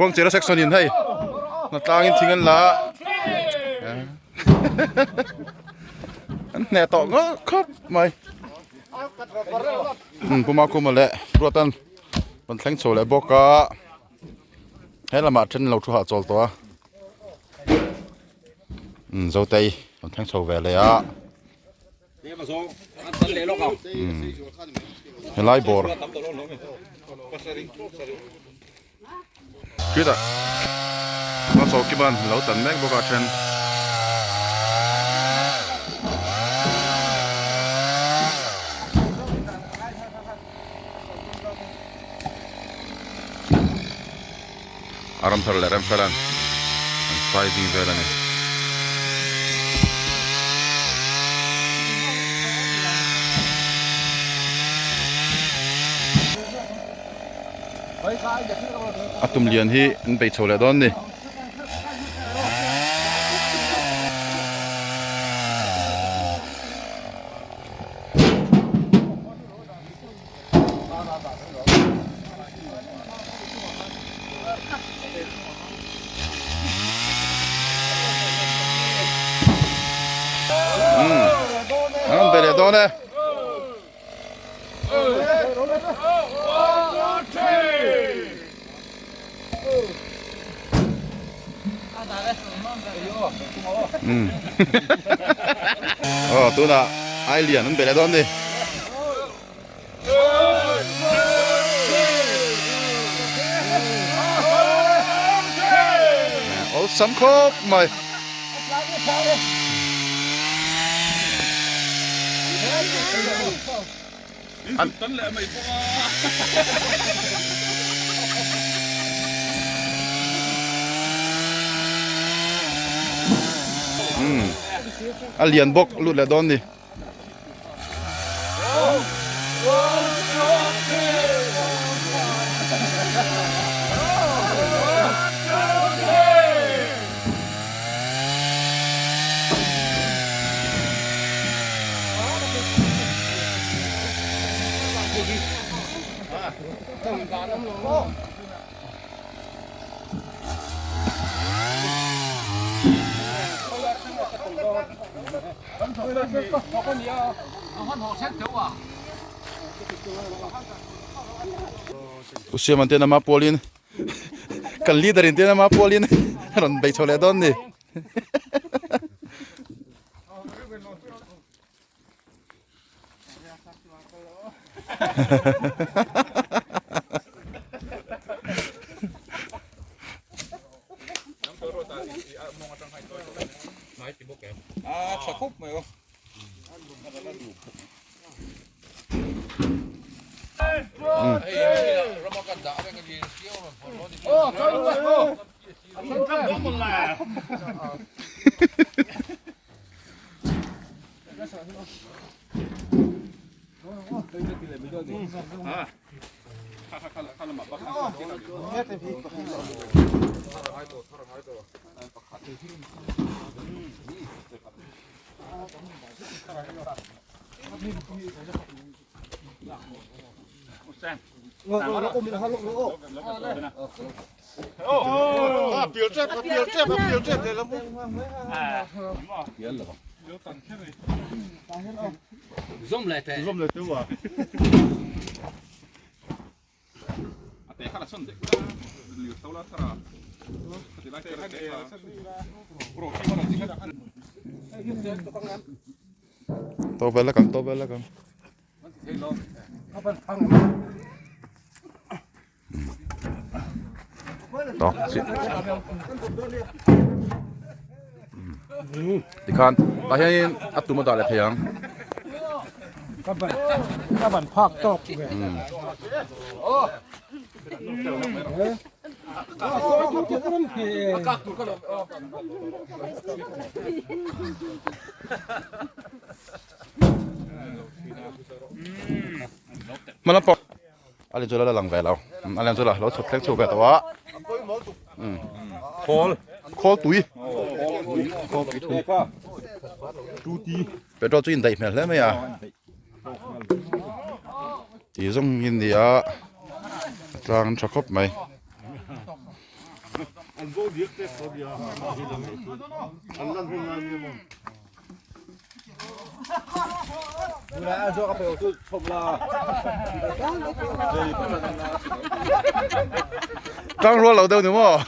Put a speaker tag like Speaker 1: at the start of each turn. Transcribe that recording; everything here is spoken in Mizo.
Speaker 1: Khuangchera section in hei hnatlang in thing an la a an hneh tawh ngawt khawp mai Puma Khuma leh Ruatan rawn thleng chho leh bawk a he lamah then lo thu hahchawl tawh a Zotei rawn thleng chho ve leh a. Helai bawr khitah Hmachhawkiban lo tan mek bawk a then. A ram thar leh rem fel an an sizing vel a ni. A tum lian hi an bei chho leh dawn a ni. An be leh dawn e. Aw tunah ai lian an be leh dawn a ni. Awlsam khawp mai. A lian bawk lut leh dawn ni. U Siam an tian ama pualin kan leader in tian ama pualin rawn bei chho leh dawn ni. To vel lek ang to vel lek ang. Tawk chiah. Tikhan tah hianin a tum a dah leh thei ang.
Speaker 2: Ka ban ka ban phak tawk ve.
Speaker 1: Hmala pawh a lian chu la lang ve lo a lian chu la lo chhut thleng chhuk ve tawh a khawl khawl tui khawl tui tui petrol chu indaih hmel hle mai a tih zawng in ni a a tlang tha khawp mai. Tang rual lo deuh ni maw?